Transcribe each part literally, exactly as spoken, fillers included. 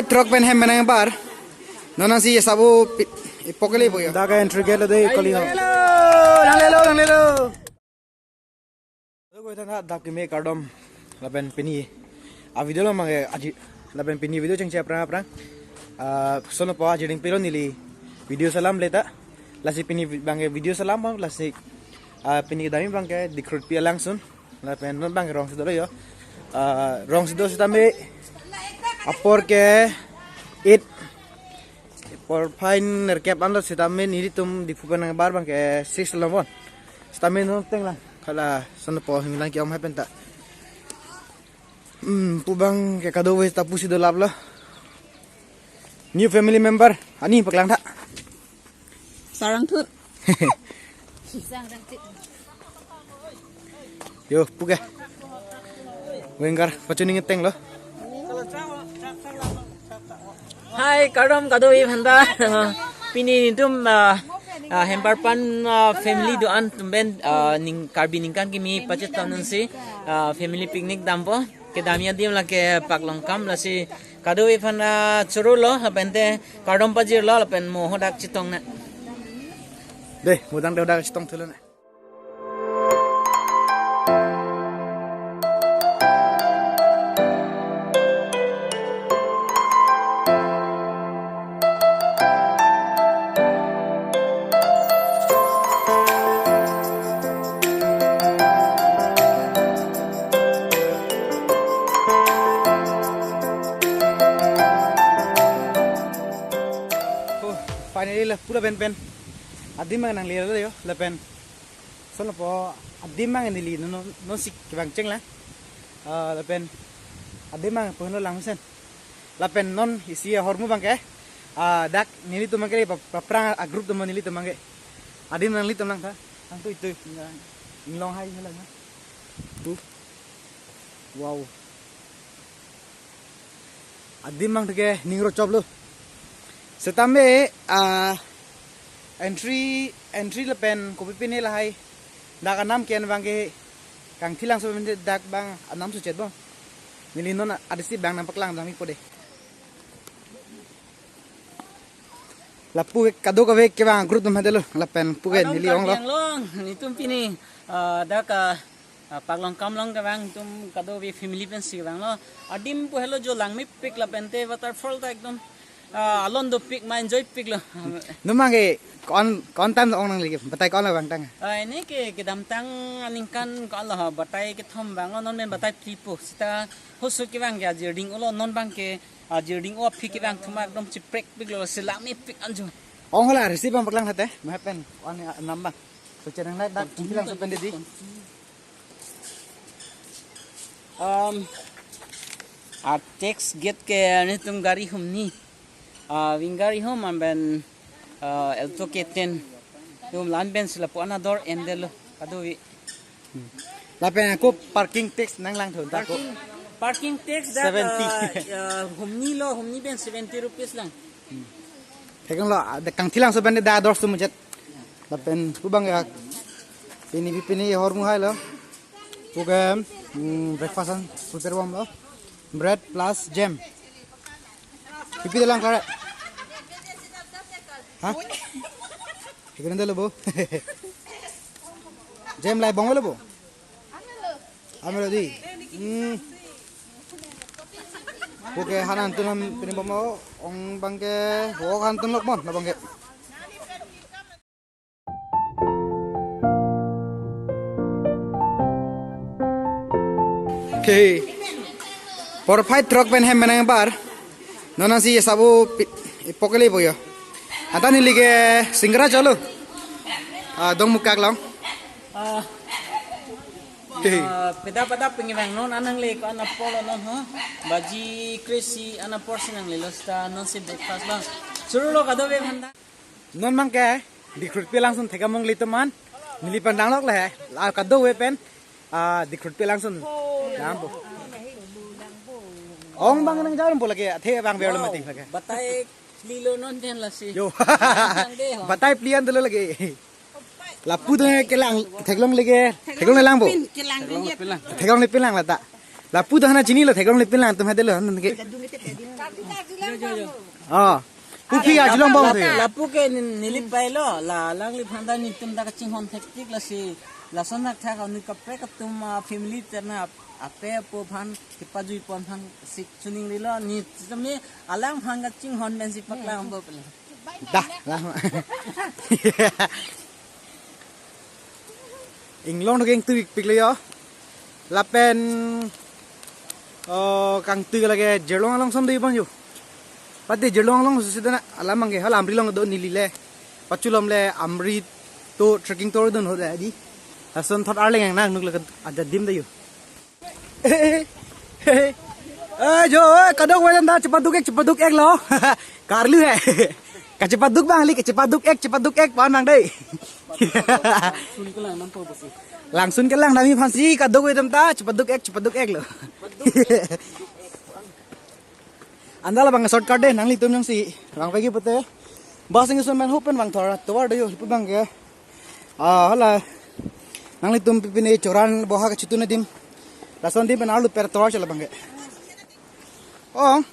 Throk pen hem menang bar. Non nangsi sabo pi-, ipok kali po yo. Dak entry gate lo dei kali ho. Nanglelo, nanglelo, nanglelo. Hello, gue tanda dak keme kardom. Lapen pini a video lo mangke aji, lapen pini video chengche aphrang aphrang. Ah, sono po aji ding pilo neli video salam leta. Lasi pini bangke video salam, lasi, ah, pini kedam abangke Dikhrutpi alangsun. Lapen non bangke rongsi dolo yo. Ah, rongsi do sitame apor ke eight. Apor phain nerkep anlo sitame nelitum Diphu pen nangbar bangke six lo bon. Sitame non ateng lang. Hala sono po hinglang ke-om hai penta. Hmm, pu bangke kadokave ta pusi dolap lo. New family member, ani paklang tha. Sarang thut. Yo, pu ke. Wengkar, pachuning ateng lo. Hai, kardom kadokave aphanta. Pini nelitum, ah, ah, Hemparpan, ah, family do-an atum pen, ah, ning Karbi ningkan kimi pachetong nangsi, ah, family picnic dampo. Kedamji adim lake Paklongkam, lasi kadokave aphanta choro lo, lapente kardom pajir lo, lapen mo hadak chetong na. Dei, mo dang dei hadak chetong thulo na. Oh, finally la pura pen pen. Adim abang nanglelo yo, lapen. Sono po adim abang neli non, non, nonsi kevang cheng lang. Ah, lapen adim abang pu henlo langsen. Lapen non isi ahormu abangke. Ah, dak nelitum abangke pa-, paphrang a-group atum nelitum abangke. Adim nanglitum lang tha. Tangtu itu. Inglong hai lang. Tu. Wow. Adim abang ke ningro chop lo. Sitame, ah, entry, entry lapen kopi pine lahai. Dak anam ke-en abangke kangthilangso pen dak abang anam suchet bo. Neli non adisi abang nangpaklang dam ipo dei. La pu ke kadokave kevang group atum hadelo. Lapen pu ke kardom neli Karbi ong lo. Anglong, nelitum pini, ah, dak, ah, ah, Paklongkam along kevang, nelitum kadokave family pensi kevang lo. Adim pu helo jo langmepik lapente waterfall ta ekdom, ah, alon dopik ma enjoypik lo. Non abangke kon, kon time ong nangli ke, batai ko-an lo vangtang? Ah, ini ke kedamtang aningkan ko-an lo ha, batai kethom vanglo, non pen batai phli po. Sita hoso kevang ke ajirding-o lo, non abangke ajirding-o aphi kevang athema ekdom chiprekpik lo, si langmepik anjo. Ong hala receive abang paklang thate, ma pen, ko-an anam abang. So chenang nai dak kangthilangso pen dei. Um, a tax gate ke nelitum gari humni. Ah, Winger ihum lapen, ah, Alto K ten. Ihum la-an pensi lapu anador endelo. Kadokave. Hmm. Lapen ako parking tax nanglang thun ta ako. Parking, parking tax dak, seventy. Ah, ah, humni lo, humni pen seventy rupees lang. Hmm. Theklong lo, ah, dak kangthilangso pen dak dor sum jet. Lapen pu abang ya. Pini pi pini hormu hai lo. Pu ke, hmm, breakfast an prepare bom lo. Bread plus jam. Pipi dalang kare. Ha? Hikren dalo bo. Jam lai bong lo bo. Amelo dei. Hmm. Pu ke hanan tunam pini bom lo, ong abangke, ho han tun lok mon, abangke. Okay. Apor phai throk pen hem menang bar. Non nangsi sabo pi-, ipok kali po yo. Anta neli ke singgra cholo. Ah, Dongmukak along. Ah. Okay. Ah, peda pada pengevang non an nangle ko-an apor lo non ho. Baji kresi an apor si nanglelo seta nonsi breakfast lo. Choro lo kadokave aphanta. Non abangke, Dikhrutpi alangsun thek among litum an, neli pen danglok le, la kadokave pen, ah, Dikhrutpi alangsun. Dampo. Ong abang nangjarum po lake, athe abang berlo mati lake. Batai phli lo non pen lasi. Yo. Nang de ho. Batai phli an dolo lake. Lapu do kelang, theklong lake, theklong lang bo. Kelang. Theklong le pin lang lata. Lapu dah na chinilo, theklongle pinlang atum hadelo, han ke. Oh. Pu phi arjulong bom the. Lapu ke ni-, neli pailo, la alangliphan ta netum ta kachinghon thektik lasi. Lason thakthak anut kaprek atum, ah, family terna ap-, ape apo aphan kepajui pon aphan si choningrilo, ne tame alangphan kachinghon pensi paklang bom pele. Dah, lah. Inglong dogeng tu pikpik le yo. Lapen, oh, kangtui lake Jirlong along son dei bang yo. Pati Jirlong along susi dana alam abangke, hala Amri along do neli le. Pachulom le Amri to trekking tour dun ho dei di. Lason thot arleng nang nuk le ajadim dei yo. Eh, jo, eh, kadokave atum ta chepaduk-ek, chepaduk-eklo. Karlu he. Kachepaduk abang li, kachepaduk-ek, chepaduk-ek pu nang dei. Langsun kelang nangpo pusi. Langsun kelang nami aphansi kadokave atum ta chepaduk-ek, chepaduk-eklo. Anta labang shortcut dei, nanglitum jongsi vangvekji pute. Bus station pen hupen vangthor tovar do yo, pu abangke. Ah, hala. Nanglitum pipine choran boha kachetun adim. Lason adim pen arlu per tovar chala abangke. Oh.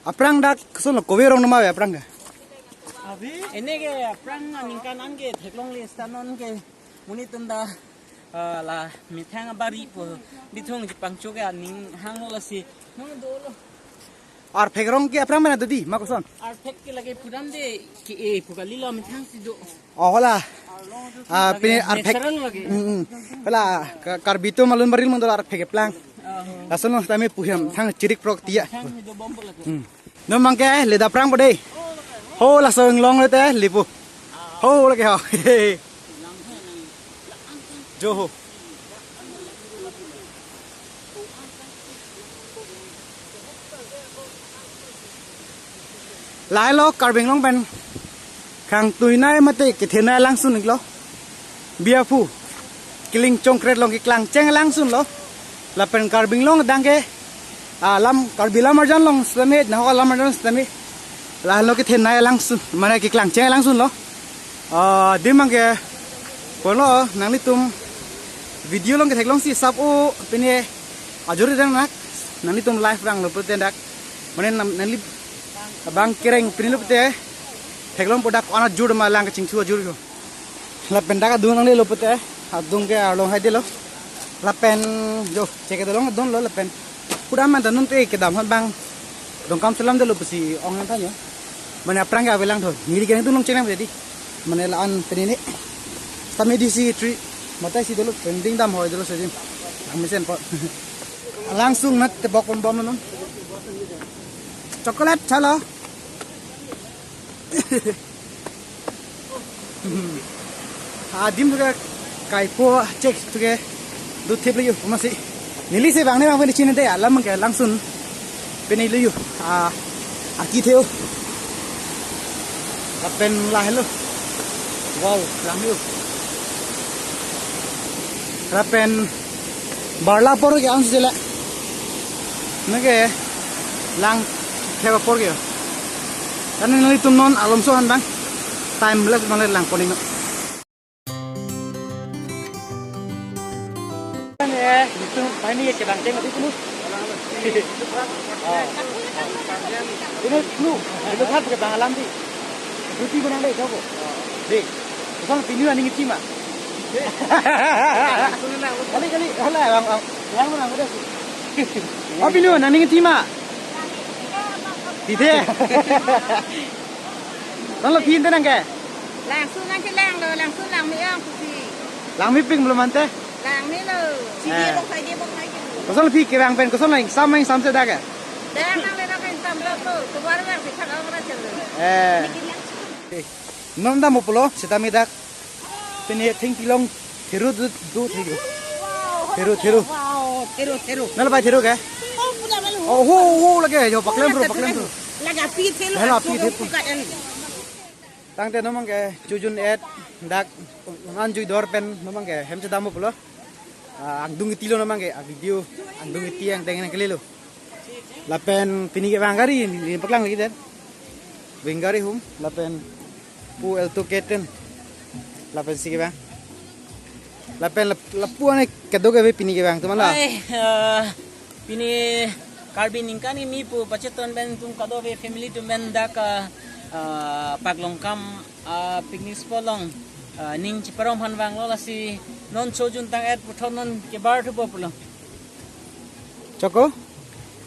Aphrang dak koson lo, kove rong nama ave aphrang ke. Ene ke aphrang aningkan an ke theklongle, seta non ke monit atum ta, ah, la methang abari pu bithung chepangcho ke aning hanglo lasi. Nung dolo. Arphek rong ke aphrang mena dodi, ma koson? Arphek ke lake pudam de ke-e pu kalilo, methang si do. Oh, hala. Ah, lake pine arphek. Natural lake. Hmm, hmm. Hala, Ka-, Karbi atum alun baril mandol arphek keplang. Oh. Lason lo tame pu hem thang chirik prok tiya. Thang do bom lake. Hmm. Non abangke le dak aphrang po dei. Ho lason long le te le pu. Ho lake ho. Jo ho. Lahelo Karbi Anglong pen kangtuinei mate kethenei langsun iklo. Biapu. Kiling chongkret along keklang cheng langsun lo. Lapen Karbi Anglong adang ke, ah, lam, Karbi lam arjan along sitame, nahok lam arjan sitame. Lahelo kethenei langsun, mane keklang cheng langsun lo. Ah, adim abangke, kono, nanglitum video along ketheklongsi sap-o, pine ajur dang nak, nanglitum live vanglo pute dak, mane nam-, nangli abang kereng pine lo pute, theklongpo dak anat jur ma lang kachingthu ajur ko. Lapen dak adung nanglelo pute, adung ke arlong hai delo. Lapen jo, cheke dolong adung lo lapen. Pura man ta non te kedam hot bang. Dongkam selam delo pusi ong nang tanya. Mane aphrang ke avelang thoi. Neli ke nangdun long chenam jadi. Mane la-an penini. Kami di si tri. Matai si dolo trending dam hoi dolo sejin. Ang mesen po. Langsung nat tebok pon bom non. Chocolate chalo. Adim thuke kaipo chek thuke do thip le yo masi. Neli si bang ne bang pini chini de alam ke langsun. Pini le yo. Ah, aki theo. Lapen lahelo. Wow, lang yo. Lapen barla apor ke ang sila. Neke lang thep apor ke. Kan nanglitum non alomso han bang. Time left non lang koning. Eh, itu paini ya kedang ceng tadi dulu. Oh. Ini dulu, itu kan pakai bang alam di. Ruti menang deh, coba. Deh. Kosong pinu aning iti ma. Kali, kali, hala, bang, bang. Yang mana udah sih? Oh, pinu aning iti ma. Ide. Tanglo pin tenang ke? Langsun nangkelanglo, langsun langme-ong pusi. Langmepik belum ante? Langmelo. Eh. Sidi bok saje bok saje. Kosong phi kevang pen, kosong lang sam lang sam se dak ke? Dang nangle dak ke sam lo, tovar lang si thak ong ra chelo. Eh. Nikin lang. Eh, non dam pulo, sitame dak. Pini thengpi along theru do, do theru. Wow, theru, theru. Wow, theru, theru. Nala pai theru ke? Oh, punya malu. Oh, ho, ho lake, jo, paklem theru, paklem theru. Laga pi theru, hala, pi theru. Tangte non abangke chojun et dak an jui dor pen non abangke hem chedam pulo. Ah, angdung iti lo non abangke, ah, video angdung iti angdeng nangkelelo. Lapen pini kevang gari, ni paklang lagi den. Wing gari hum, lapen pu Alto K ten. Lapen si kevang. Lapen lap-, lapu ane kedo ke pini kevang teman la. Ai, eh, Pini Karbi Ningkan Kimi pu pacheton pen tum kadokave family atum pen dak, ah, ah, Paklongkam, ah, picnic spot along, ah, ning cheparong aphan vanglo, lasi non chojun tang-et puthot non kebar thupo pulo. Choco?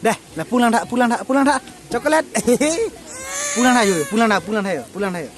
Deh, la pulang tha, pulang tha, pulang tha. Chocolate. Pulang tha yo, pulang tha, pulang tha yo, pulang tha yo.